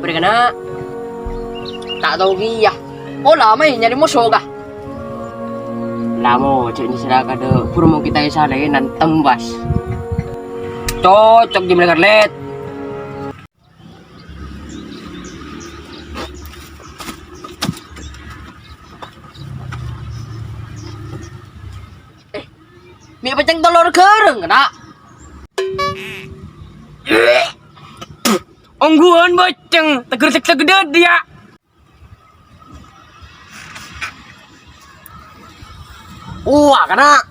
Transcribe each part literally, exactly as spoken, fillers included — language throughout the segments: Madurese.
Bhârâ kana'? Ta' tao kèya. Pola maè nyarè moso, ka? Lamo, cè' nyèsèra kadâ' burmo kita è salènan tembas. Cocok di mereka, Lèt. Eh, mè' pècèng tolor gârâng, kana'? Ongghuwân bâceng, tegger-tegger gedhe dia. Wah, kana'.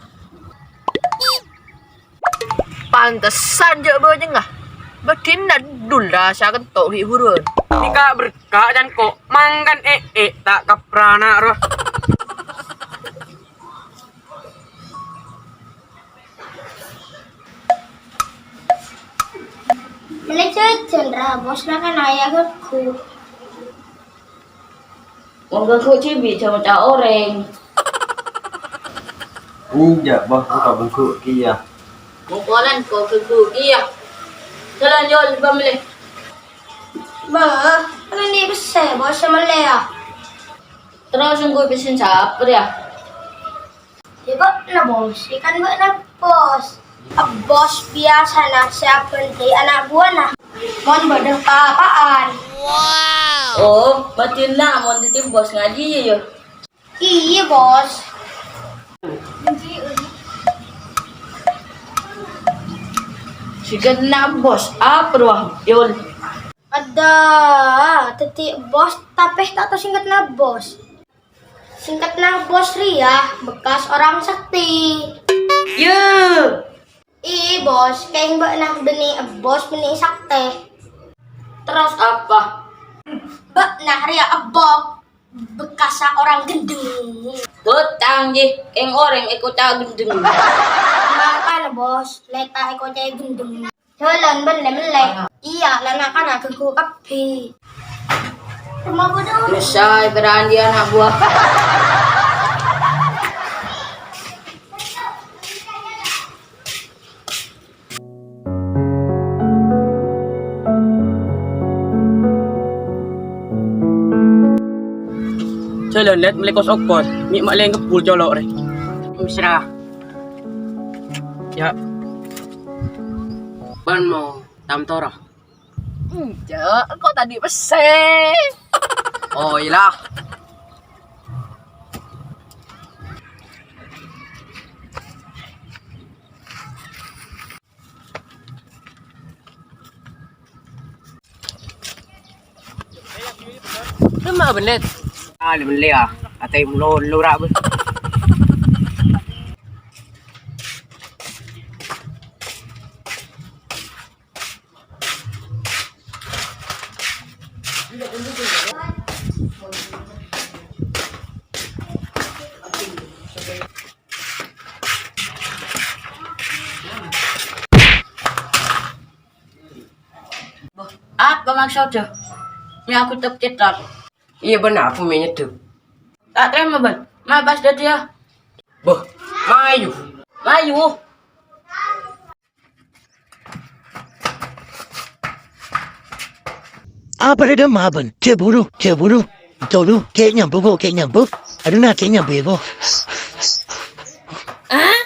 Pantesan jhâ' bâcengnga. Bâdhinna dul rasa kento' ghi' buruwân. Nèka berka' can ko' mangkan e'-e' ta' kaprana roh. Mèlè jhâjhân, ra, bos, na kan aya ghu. Wong ghu cibi jhâ' maca orèng. Enjâ', bos, buka bengkhu kèya. Mongkolan ko ghu kèya. Jalan, Jol, coba mèlè. Bâh, kan ini pèssè, bos, sè mèlè, ya. Terros ongghu pèssèna sapa, ya? Yâ, bâ'na, bos. Ikan bâ'na, bos. Bos biyasana sè abhânte ana' buwâna. Mon bâdâ pa-apa'an. Oh, bâdhinna mon dhâddhi bos ngajhi, yâ, yâ? Iyâ, bos. Sèngkètna bos, apa rowa, Yul? Adâ, dhâddhi bos, tapè ta' tao sèngkètna bos. Sèngkètna bos rèya bekas orang sakti. Yâ. Iyâ, bos, kèng bâ'na bânnè bos bânnè sakti. Terros apa? Bâ'na rèya bos bekassa orang ghendheng. Bhutang, jhi, kèng orèng èkoca' ghendheng. Makana, bos, lè' ta' èkoca' ghendheng. Jalan, mèlè-mèlè. Iyâ, la na'-kana' ghu kabbhi. Messa è pèra'an dhiyâ ana' buwâ. Jalan, Lèt, mèlè kos-okos. Mè' ma' lè ngebbhul colo' rè. Mèsra. Yâ. Bân mo tam toro. Enjâ', engko' tadâ' pèssè. Oh, iyâ la. Kemma bânnè? Ah, bânnè, ah. Atè molo lora, bâ. Apa maksodda? Mè' aku tep-cetak. Iyâ, bân apa mè' nyeddhep? Ta' tarèma, bân. Ma' pas dhâddhiyâ. Bâh, mayu. Mayu. Apa rè dâ' mabân? Cè' buru, cè' buru. Tolu, kè' nyambu, kè' nyambu. Aduna, kè' nyambu, yâ, Bu. Hah?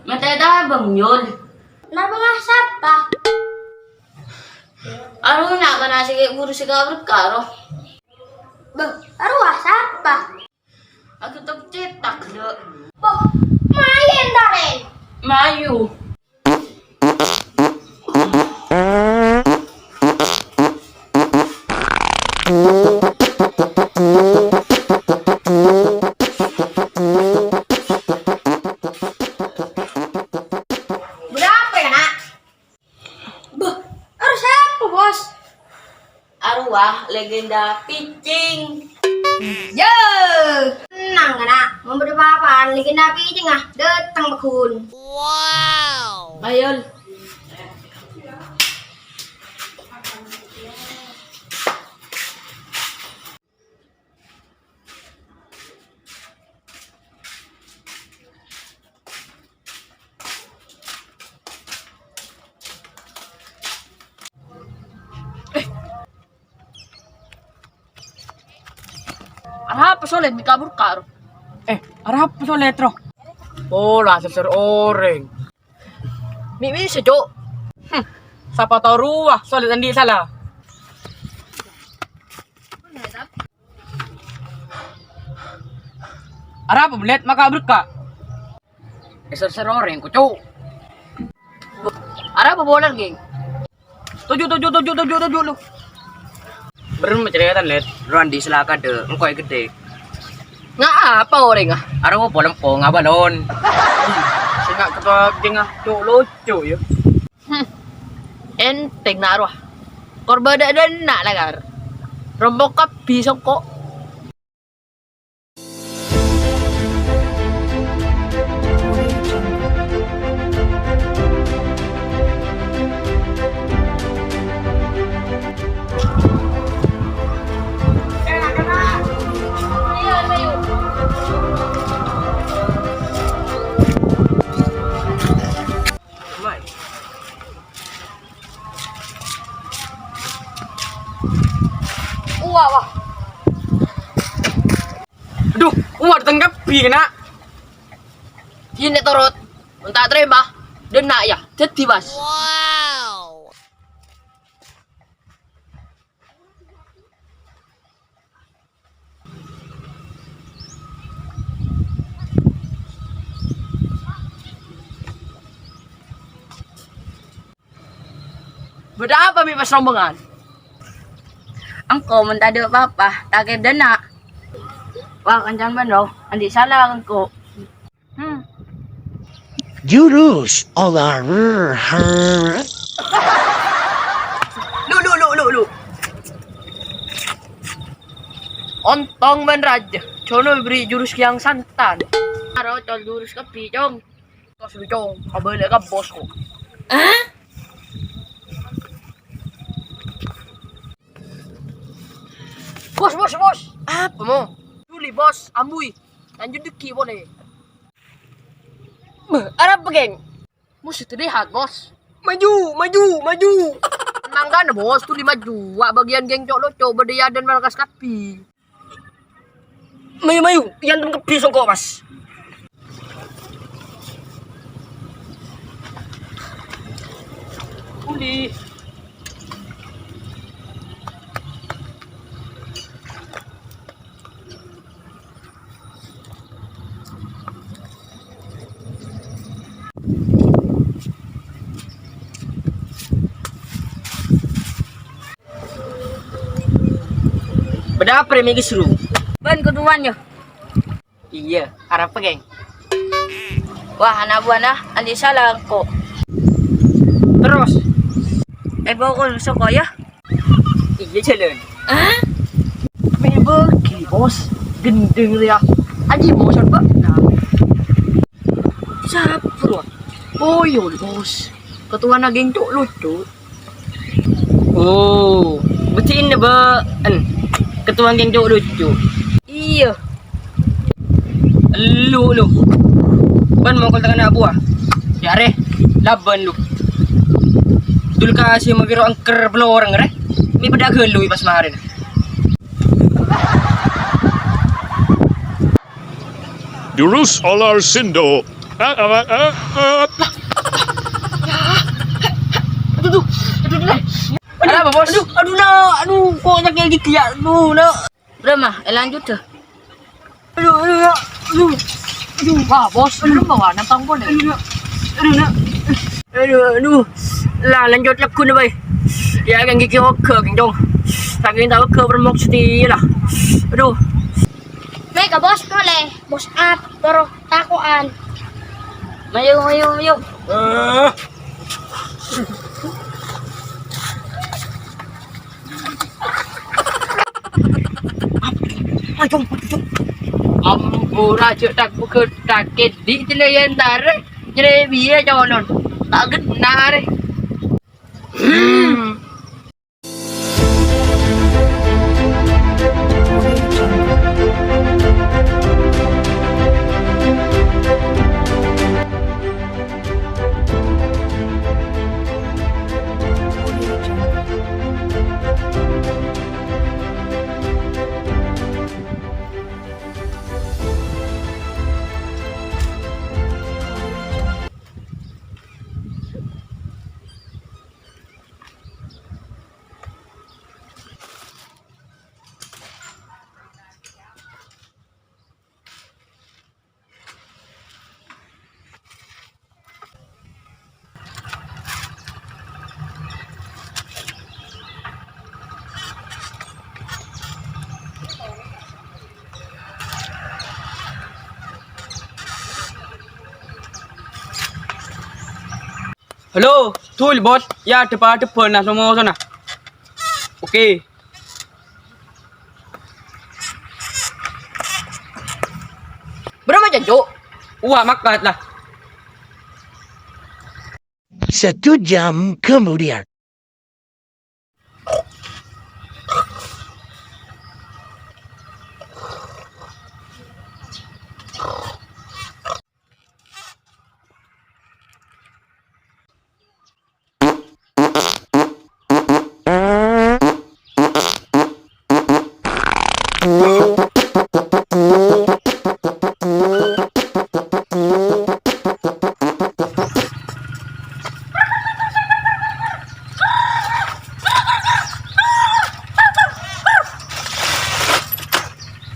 Matè tabâng, Yul. Nabângnga sapa? Aruna kana' sè kè' buru sè kaberka' rowa. Bâh, arowa sapa? Aku tep-cetak, Dok. Bâh, mayu èntarè. Mayu. Berapa ya, Nak? Bâh, arowa sapa, Bos? Arowa legenda picing. Yâ! Tenang, kana'. Mon bâdâ pa-apaan, legenda picing, ah, dâteng pagghun. Wow. Ayo. Apa Solèd mè' kabur karo? Eh, arapa Solèd, Tro? Oh, la sèr-sèr orèng. Mi' bisa, Cuk. Hmm, sapa tao rowa Solèd andi' sala. Arapa, Blèd, maka berka? Èsèr-sèr orèng, Cuk. Arapa bolan, Geng? Toju', toju', toju', toju', toju', lu. Bârâmma carètana, Lèt? Randi salaka, Dè'. Engko' è ghâddhâ. Nga' apa orèngnga? Aro polem po ngabalon. Sènga' ketua geng, ah, Cuk, lucu, ya. Hmm. Entèng na' rowa. Kor bâdâ dâ' enna' la, Kar. Rombok kabbhi songko'. Wah, wah. Aduh, wah, dâteng kabbhi, kèna. Sini turut. Mon ta' tarèma, dâ' enna' ya, dhâddhi, Bos. Bâdâ apa mè' pas rombongan? Engko' mon tadâ' pa-apa, ta' kèra dâ' enna'. Wah, kancana bâ'na, andi' sala engko'. Hmm. Jurus olah. Lu, lu, lu, lu, lu. Ontong bân rajâ, sono bèrri' jurus Kiang Santan. Aro col jurus kabbhi, Cong. Tos lu, Cong, abâli' ka bos, kok. Hah? Bos, bos, bos. Apa, Mo? Dhuli, Bos, ambuy. Lanjut dâgghi' polè. Bâh, arapa, Geng? Mesti terlihat, Bos. Maju, maju, maju. Mangkana, Bos, dhuli maju. Wa' bâgiyân geng cok-loco, bâdâ è adâ'na markas kabbhi. Mayu, mayu, èyantem kabbhi songko', Bos. Dhuli. Bâdâ apa rè mè' ghi' seru? Bân koduwân, yâ. Iyâ, arapa, Geng? Wah, ana' buwâna, andi' sala engko'. Terros? Èbokol soko, yâ? Iyâ, jhâlân. Hah? Mè' bâgi, Bos. Ghendheng rèya. Aji, Bos, apa? Nah. Sapa, rowa? Oh, iyâ, Bos. Ketuwana geng cok-loco. Oh, bâdâ è dinna, bâ'en. Ketua geng cok-loco. Iyâ. Elu, lu. Bân mokol tengngana buwâ. Yâ, arè. Labân, lu. Dul kasih mabiro engker bâlâ orèng, rè. Mè' padâ ghâllu pas marèna. Durus olar sindo. Ah, ah, ah, ah. Aduh, aduh, aduh, aduh. Aduh, apa, Bos? Aduh, aduh, nak. Aduh, kok sakit gigi ya? Aduh, nak. Udah, mah, eh, lanjut dah. Aduh, aduh, nak. Aduh. Aduh, wah, Bos, belum bawa nang tongkol deh. Aduh, nak. Aduh, nak. Aduh, aduh. Lah, lanjut lagu nih, Bay. Ya, kan gigi oke, kencong. Saking tak oke, bermok setia lah. Aduh. Mè' ka bos polè, bos ap, toro tako'an. Mayu, mayu, mayu. Eh. Ayo, ayo. Ampura, cek tak buka, tak kedi, celayan tar. Nyere biye, colon. Tak genare. Hmm. Lo, dul, Bos. Ya, dep-adep bân, nah, slow motion, nah. Oke. Berapa, Cok? Wah, makat lah. Satu jam kemudian.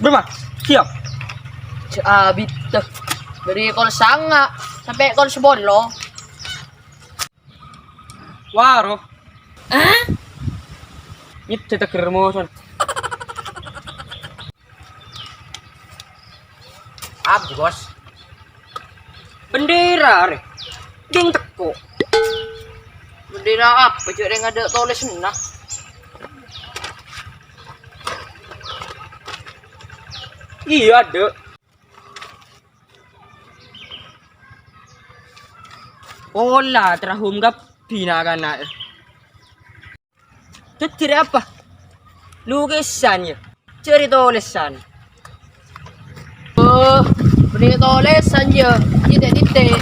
Bârâmma? Siap. Jhâ' abit, tè. Dâri kol sanga' sampè' kol sapolo. Waro. Hah? Nyèddhâ tèghâr moson. Apa, Bos? Bendera, rè. Ding teko. Bendera apa? Jhâ' rèng adâ' tolèsanna. Iyâ, adâ'. Pola terahum kabbhi na'-kana'. Dhâddhi rè apa? Lukisan, yâ? Jhâ' rè tolèsan. Oh, bânnè tolèsan, yâ? Titè'-titè'.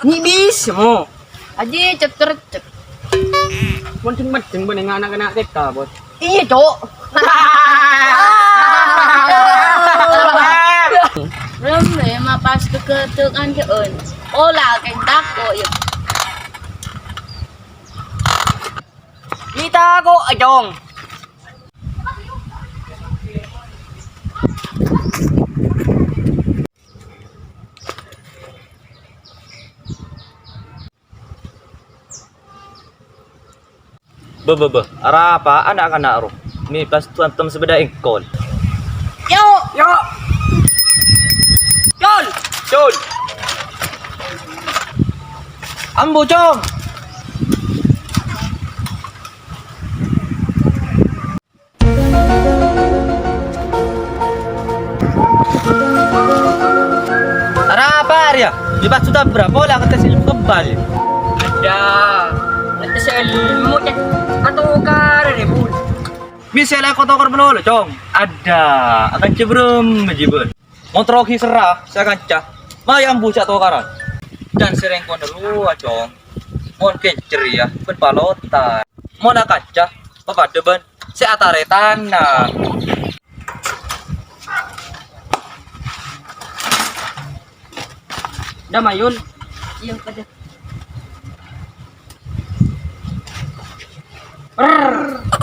Nyi' bisa, mo. Ajiyâ cet-recet. Mon dhing-meddhing bânnè ana'-kana' T K, Bos. Iyâ, Cok. Rem, rem, pas keketuk anjun. Ola, keng tako, yâ. Kita kok, Cong. Bâ, bâ, bâ, arapa ana'-kana' ro? Mè' pas tuan tem sabâdâ èngkol. Yo! Yo! Col! Col! Ambu, Cong! Arapa rèya? Di pas sudah berapa lah kata si kebal? Ada. Kata si ilmu, Cak. Atau kare, Bun. Bisa lah kau tokar melolo, Cong. Ada. Akan cebrem, Jibun. Motor ogi serra, sakanca. Mayam bucak tokaran. Dan sereng kono rowa, Cong. Mon kencer, yâ, bân palotan. Mon akanca, papadâ bân sè atarètana. Dâ' mayun. Iyâ, padâ. Rrrr.